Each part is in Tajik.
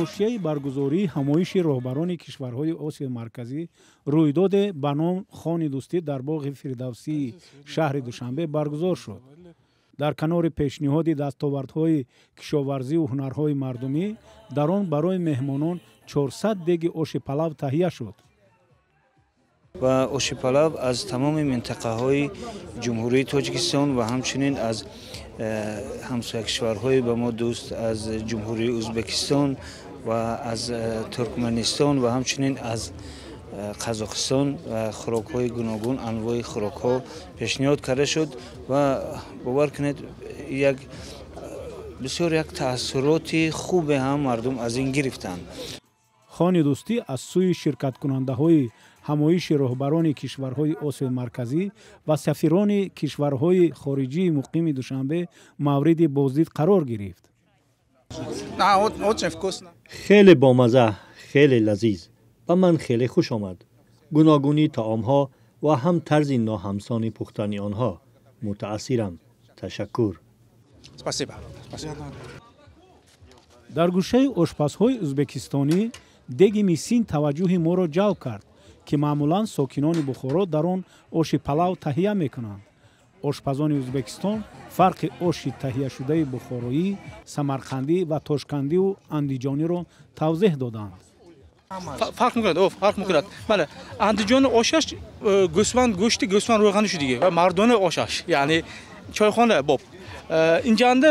Ҳошияи баргузории ҳамоиши роҳбарони кишварҳои Осиёи Марказӣ рӯйдоде ба ном Хони дӯстӣ дар боғи Фирдавсии шаҳри Душанбе баргузор шуд. Дар канори пешниҳоди дастовардҳои кишоварзиву ҳунарҳои мардумӣ, дар он барои меҳмонон 400 деги оши палав таҳия шуд. Ва оши палав аз тамоми минтақаҳои Ҷумҳурии Тоҷикистон ва ҳамчунин аз ҳамсоякишварҳои ба мо дӯст, аз Ҷумҳурии Ӯзбекистон ва аз Туркманистон ва ҳамчунин аз Қазоқистон ва хӯрокҳои гуногун, анвои хӯрокҳо пешниҳод карда шуд. Ва бовар кунед, як бисёр як таассуроти хубе ҳам мардум аз ин гирифтанд. Хони дӯстӣ аз сӯи ширкаткунандаҳои ҳамоиши роҳбарони кишварҳои Осиёи Марказӣ ва сафирони кишварҳои хориҷии муқими Душанбе мавриди боздид қарор гирифт. Хеле бомазза, хеле лазиз, ба ман хеле хуш омад. Гуногунии таомҳо ва ҳам тарзи ноҳамсони пухтани онҳо. Мутаассирам, ташаккур. Дар гӯшаи ошпазҳои ӯзбекистонӣ деги мисин таваҷҷӯҳи моро ҷалб кард, ки маъмулан сокинони Бухоро дар он оши палав таҳия мекунанд. Ошпазони Ӯзбекистон фарқи оши таҳияшудаи бухороӣ, самарқандӣ ва тошкандиву андиҷониро тавзеҳ доданд. Фарқ мекунад, фарқ мекунад. Бале, Андиҷони ошаш гӯсфанд, гӯшти гӯсфанд равғани шудагӣ ва мардона ошаш, яъне чойхона боб. Инҷанда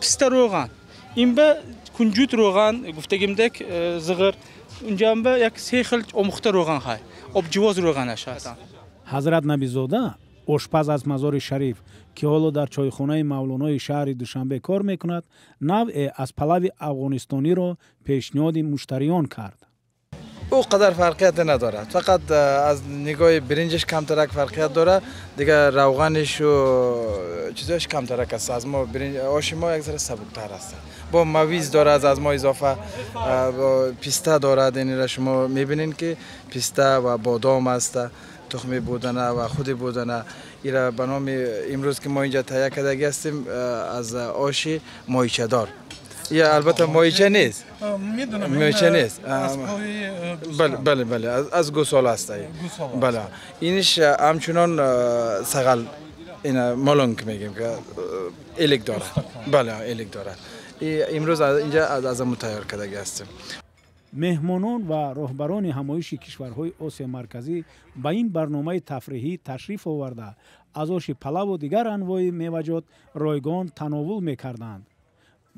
писта равған, ин ба кунҷут равған гуфтагимдек зиғир, инҷанба як се хел омӯхта равған ҳай, обҷивоз равғанаш ҳаст. Ҳазрат Набизода, ошпаз аз Мазори Шариф, ки ҳоло дар чойхонаи Мавлонои шаҳри Душанбе кор мекунад, навъе аз палави афғонистониро пешниҳоди муштариён кард. Ӯ қадар фарқияте надорад, фақат аз нигоҳи биринҷаш камтарак фарқият дорад, дигар равғанишу чизош камтарак аст. Аз мо оши мо як зара сабуктар аст, бо мавиз дорад, аз мо изофа писта дорад. Инро шумо мебинед, ки писта ва бодом аст, тухми будана ва худи будана. Ира ба номи имрӯз ки мо инҷа таҳия кардагӣ ҳастем, аз оши моҳичадор. Я албатта моҳича нест, моҳича нест, бале, бале, аз гӯсола аст. Бале, иниш ҳамчунон сағал, ина молонг мегем, элик дорад, бале, элик дорад. Имрӯз инҷа аз аму тайёр кардагӣ ҳастем. Меҳмонон ва роҳбарони ҳамоиши кишварҳои Осиёи Марказӣ ба ин барномаи тафриҳӣ ташриф оварда, аз оши палаву дигар анвои меваҷот ройгон тановул мекарданд.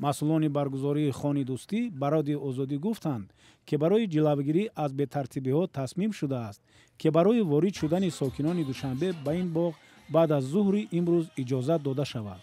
Масъулони баргузории Хони дӯстӣ ба Радиои Озодӣ гуфтанд, ки барои ҷилавгирӣ аз бетартибиҳо тасмим шудааст, ки барои ворид шудани сокинони Душанбе ба ин боғ баъд аз зуҳри имрӯз иҷозат дода шавад.